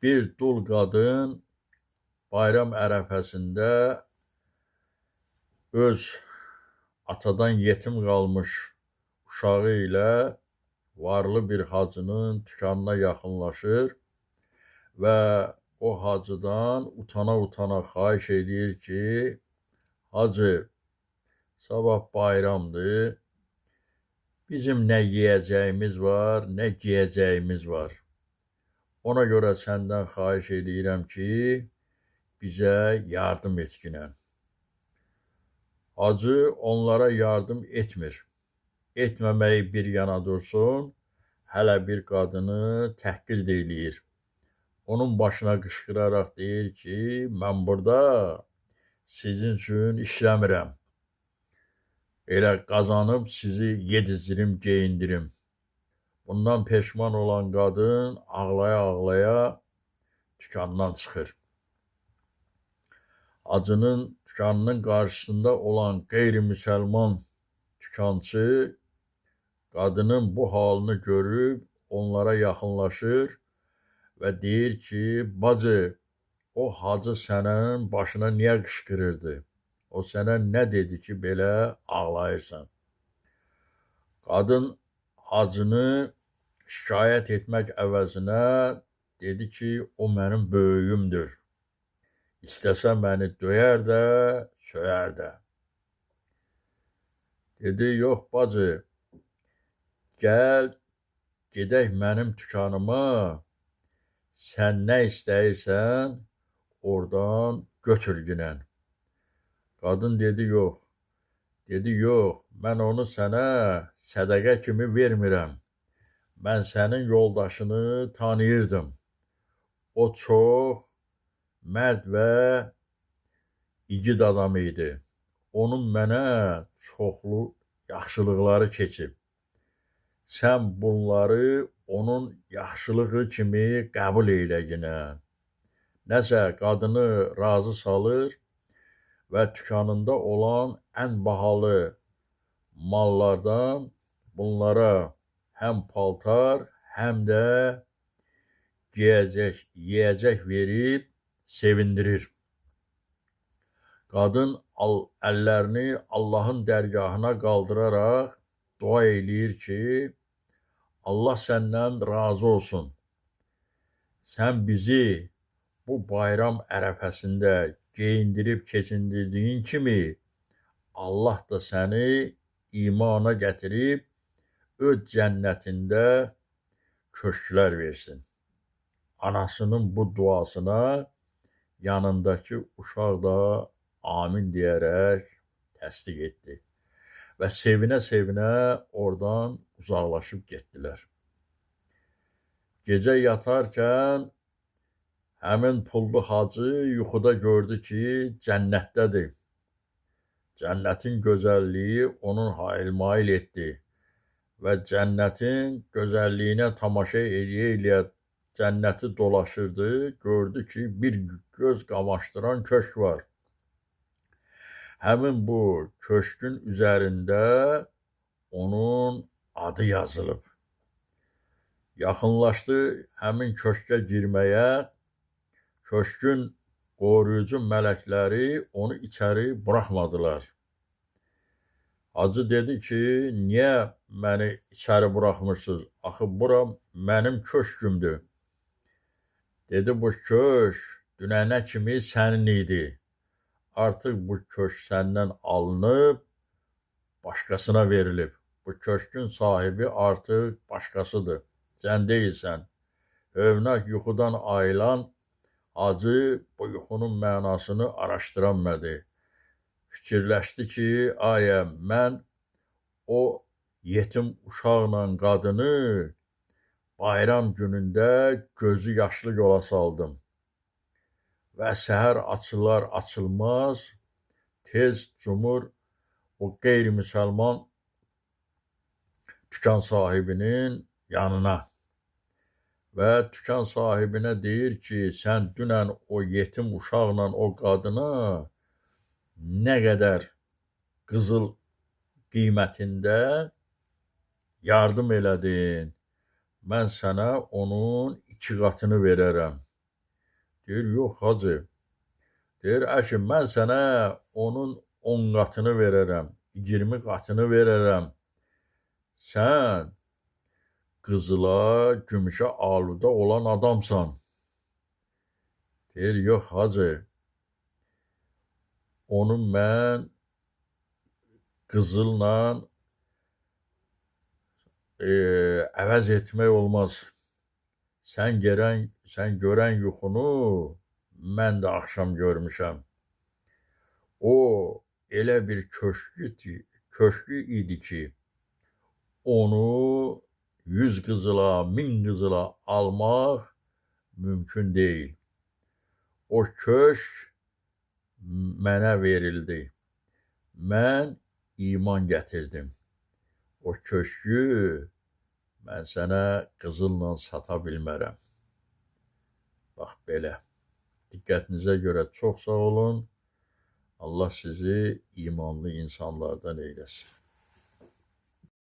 Bir dul qadın bayram ərəfəsində öz atadan yetim qalmış uşağı ilə varlı bir hacının dükanına yaxınlaşır və o hacıdan utana-utana xahiş edir ki, hacı, sabah bayramdır, bizim nə yeyəcəyimiz var, nə geyəcəyimiz var. Ona görə səndən xahiş edirəm ki, bizə yardım etginən. Hacı onlara yardım etmir. Etməməyi bir yana dursun, hələ bir qadını təhqir də eləyir. Onun başına qışqıraraq deyir ki, mən burada sizin üçün işləmirəm. Elə qazanıb sizi yedizdirim, geyindirim. Bundan peşman olan qadın ağlaya-ağlaya dükandan çıxır. Hacının dükanının qarşısında olan qeyri-müsəlman dükançı qadının bu halını görüb onlara yaxınlaşır və deyir ki, bacı, o hacı sənin başına niyə qışqırırdı? O sənə nə dedi ki, belə ağlayırsan? Qadın hacını şikayət etmək əvəzinə dedi ki, o mənim böyüyümdür. İstəsə məni döyər də, söyər də. Dedi, yox bacı, gəl, gedək mənim dükanıma, sən nə istəyirsən, oradan götür ginən. Qadın dedi, yox. Dedi, yox, mən onu sənə sədəqə kimi vermirəm. Mən sənin yoldaşını tanıyırdım. O çox mərd və igid adam idi. Onun mənə çoxlu yaxşılıqları keçib. Sən bunları onun yaxşılığı kimi qəbul eylə ginə. Nəsə qadını razı salır və dükanında olan ən bahalı mallardan bunlara həm paltar, həm də geyəcək, yeyəcək verib sevindirir. Qadın əllərini Allahın dərgahına qaldıraraq dua eləyir ki, Allah səndən razı olsun. Sən bizi bu bayram ərəfəsində geyindirib keçindirdiyin kimi, Allah da səni imana gətirib öz cənnətində köşklər versin. Anasının bu duasına yanındakı uşaq da amin deyərək təsdiq etdi və sevinə-sevinə oradan uzaqlaşıb getdilər. Gecə yatarkən həmin pullu hacı yuxuda gördü ki, cənnətdədir. Cənnətin gözəlliyi onun hayıl-mail etdi və cənnətin gözəlliyinə tamaşa eləyə-eləyə cənnəti dolaşırdı. Gördü ki, bir göz qamaşdıran köşk var. Həmin bu köşkün üzərində onun adı yazılıb. Yaxınlaşdı həmin köşkə girməyə, köşkün qoruyucu mələkləri onu içəri buraxmadılar. Hacı dedi ki, niyə məni içəri buraxmırsınız? Axı bura mənim köşkümdür. Dedi, bu köşk dünənə kimi sənin idi. Artıq bu köşk səndən alınıb, başqasına verilib. Bu köşkün sahibi artıq başqasıdır. Sən deyilsən. Hövnək yuxudan ayılan hacı bu yuxunun mənasını araşdıranmadı. Fikirləşdi ki, ayə, mən o yetim uşaqla qadını bayram günündə gözü yaşlı yola saldım. Və səhər açılar açılmaz tez cumur o qeyri-müsəlman dükan sahibinin yanına və dükan sahibinə deyir ki, sən dünən o yetim uşaqla o qadına nə qədər qızıl qiymətində yardım elədin. Mən sənə onun 2 qatını verərəm. Deyir, yox, hacı. Deyir, əşi, mən sənə onun 10 qatını verərəm, 20 qatını verərəm. Sən qızıla, gümüşə aludə olan adamsan. Deyir, yox, hacı, onu mən qızılla əvəz etmək olmaz. Sən görən yuxunu mən də axşam görmüşəm. O elə bir köşkü idi ki, onu 100 qızıla, 1000 qızıla almaq mümkün deyil. O köşk mənə verildi. Mən iman gətirdim. O köşkü mən sənə qızılla sata bilmərəm. Bax belə. Diqqətinizə görə çox sağ olun. Allah sizi imanlı insanlardan eyləsin.